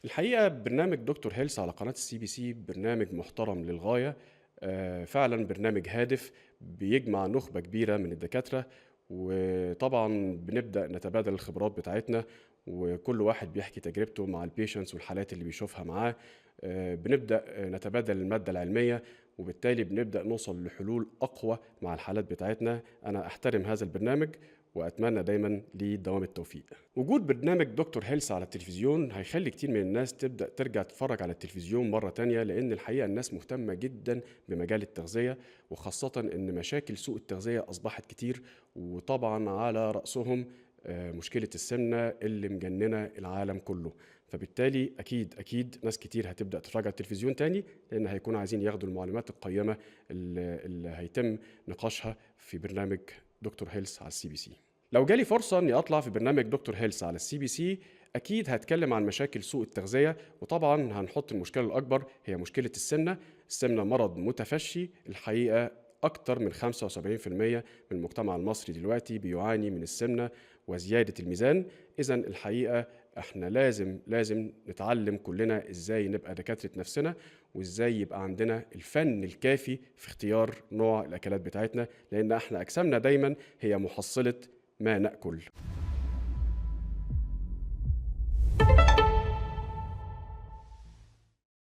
الحقيقة برنامج دكتور هيلث على قناة السي بي سي برنامج محترم للغاية. فعلا برنامج هادف بيجمع نخبة كبيرة من الدكاترة، وطبعا بنبدأ نتبادل الخبرات بتاعتنا، وكل واحد بيحكي تجربته مع ال patients والحالات اللي بيشوفها معاه. بنبدأ نتبادل المادة العلمية، وبالتالي بنبدأ نوصل لحلول أقوى مع الحالات بتاعتنا. أنا أحترم هذا البرنامج وأتمنى دايما ليه دوام التوفيق. وجود برنامج دكتور هيلث على التلفزيون هيخلي كتير من الناس تبدأ ترجع تتفرج على التلفزيون مرة تانية، لأن الحقيقة الناس مهتمة جدا بمجال التغذية، وخاصة إن مشاكل سوء التغذية أصبحت كتير، وطبعا على رأسهم مشكلة السمنة اللي مجننة العالم كله. فبالتالي أكيد أكيد ناس كتير هتبدأ تتفرج على التلفزيون تاني، لأن هيكونوا عايزين ياخدوا المعلومات القيمة اللي هيتم نقاشها في برنامج دكتور هيلث على السي بي سي. لو جالي فرصة إني أطلع في برنامج دكتور هيلث على السي بي سي، أكيد هتكلم عن مشاكل سوء التغذية، وطبعا هنحط المشكلة الأكبر هي مشكلة السمنة. السمنة مرض متفشي، الحقيقة أكتر من 75% من المجتمع المصري دلوقتي بيعاني من السمنة وزيادة الميزان. إذن الحقيقة احنا لازم نتعلم كلنا إزاي نبقى دكاترة نفسنا، وإزاي يبقى عندنا الفن الكافي في اختيار نوع الأكلات بتاعتنا، لأن احنا أجسامنا دايما هي محصلة ما نأكل.